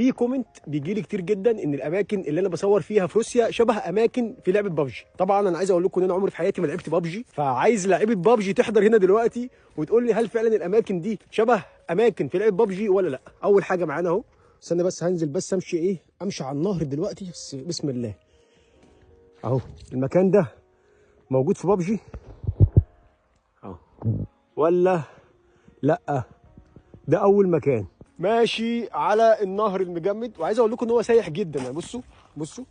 في comment بيجي لي كتير جدا ان الاماكن اللي انا بصور فيها في روسيا شبه اماكن في لعبه بابجي. طبعا انا عايز اقول لكم ان انا عمري في حياتي ما لعبت بابجي، فعايز لعيبة بابجي تحضر هنا دلوقتي وتقول لي هل فعلا الاماكن دي شبه اماكن في لعبه بابجي ولا لا. اول حاجة معانا اهو، استنى بس هنزل بس امشي ايه، امشي على النهر دلوقتي، بس بسم الله. اهو المكان ده موجود في بابجي اهو ولا لا؟ ده اول مكان ماشي على النهر المجمد، وعايز اقول لكم ان هو سايح جدا يعني. بصوا بصوا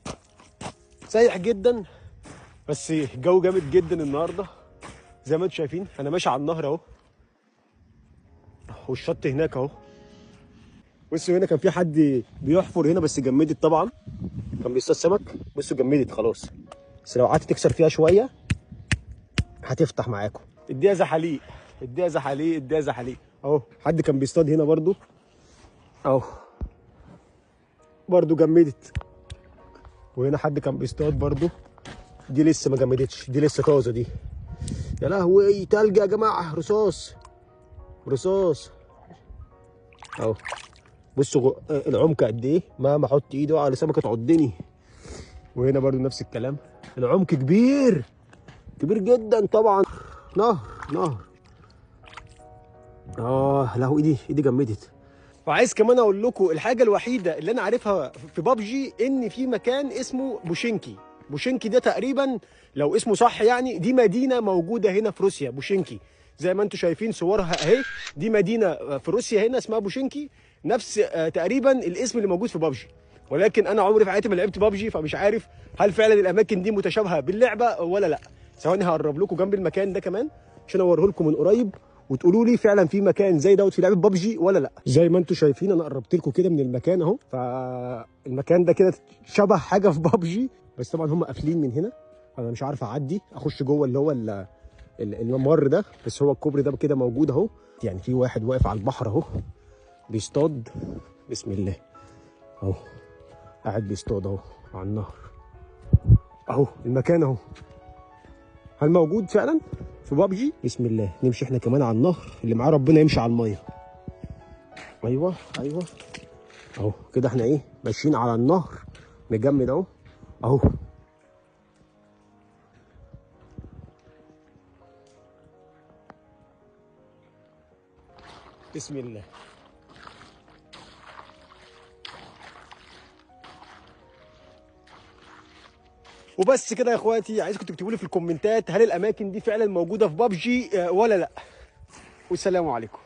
سايح جدا، بس الجو جامد جدا النهارده زي ما انتم شايفين. انا ماشي على النهر اهو، والشط هناك اهو. بصوا هنا كان في حد بيحفر هنا بس جمدت طبعا، كان بيصطاد سمك. بصوا جمدت خلاص، بس لو قعدت تكسر فيها شوية هتفتح معاكم. اديها زحاليق، اديها زحاليق، اديها زحاليق اهو. حد كان بيصطاد هنا برضو اهو، برضو جمدت. وهنا حد كان بيصطاد برضو، دي لسه ما جمدتش، دي لسه طازة دي. يا لهوي تلج يا جماعة، رصاص رصاص اهو. بصوا العمق قد ايه، مهما احط ايدي على سمكة تعضني. وهنا برضو نفس الكلام، العمق كبير كبير جدا طبعا. نهر نهر له ايدي، ايدي جمدت. وعايز كمان اقول لكم الحاجة الوحيدة اللي انا عارفها في بابجي ان في مكان اسمه بوشينكي. بوشينكي ده تقريبا لو اسمه صح يعني، دي مدينة موجودة هنا في روسيا، بوشينكي زي ما انتم شايفين صورها اهي. دي مدينة في روسيا هنا اسمها بوشينكي، نفس تقريبا الاسم اللي موجود في بابجي. ولكن انا عمري في حياتي ما لعبت بابجي، فمش عارف هل فعلا الاماكن دي متشابهة باللعبة ولا لا. ثواني هقرب لكم جنب المكان ده كمان عشان اوريه لكم من قريب وتقولوا لي فعلا في مكان زي دوت في لعبه بابجي ولا لا. زي ما انتم شايفين انا قربت لكم كده من المكان اهو، فالمكان ده كده شبه حاجة في بابجي، بس طبعا هم قافلين من هنا، انا مش عارف اعدي اخش جوه اللي هو الممر ده، بس هو الكوبري ده كده موجود اهو. يعني في واحد واقف على البحر اهو بيصطاد، بسم الله اهو قاعد بيصطاد اهو على النهر اهو. المكان اهو، هل موجود فعلا في بابجي؟ بسم الله نمشي احنا كمان على النهر، اللي معاه ربنا يمشي على المية. ايوه ايوه اهو كده احنا ايه ماشيين على النهر مجمد اهو اهو. بسم الله. وبس كده يا اخواتي، عايزكم تكتبوا لي في الكومنتات هل الاماكن دي فعلا موجودة في بابجي ولا لا. والسلام عليكم.